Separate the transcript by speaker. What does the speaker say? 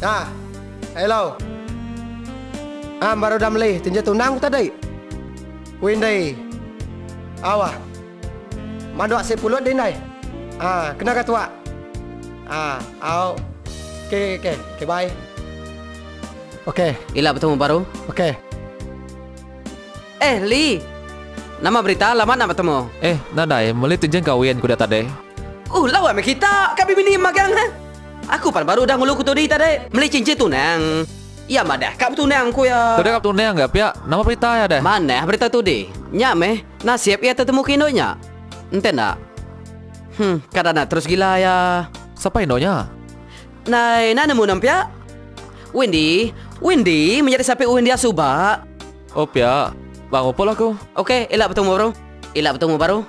Speaker 1: Ah. Hello. Ah, baru dah meli tinja tunang ku tadi. Windy. Awah. Manduk si pulut di indai. Ah, kena ka tuak. Ah, au. Okey, okey, okey, bye. Okey.
Speaker 2: Ila betemu baru.
Speaker 1: Okey.
Speaker 2: Eh, Lee. Nama berita lama enda betemu.
Speaker 3: Eh, nadai, meli tinjin kawin ku dia tadi.
Speaker 2: Uh, lawa meh kita ka bibini magang heh. Aku pan baru udah ngulu ku tudi tadi, meli cincin tunang. Iya madah ka betunang ku iya.
Speaker 3: Tudah ka betunang ga pia, nama berita iya deh?
Speaker 2: Manah berita tudi. Nya meh, nasib iya tetemu ke indu nya. Enti enda. Huh, kada enda terus gila iya.
Speaker 3: Sapa indu nya?
Speaker 2: Nai, enda nemu nem pia. Wendy, Wendy menyadi sapi Wendy suba.
Speaker 3: Oh pia, ba ngupul aku.
Speaker 2: Ok, ila betemu baru. Ila betemu baru.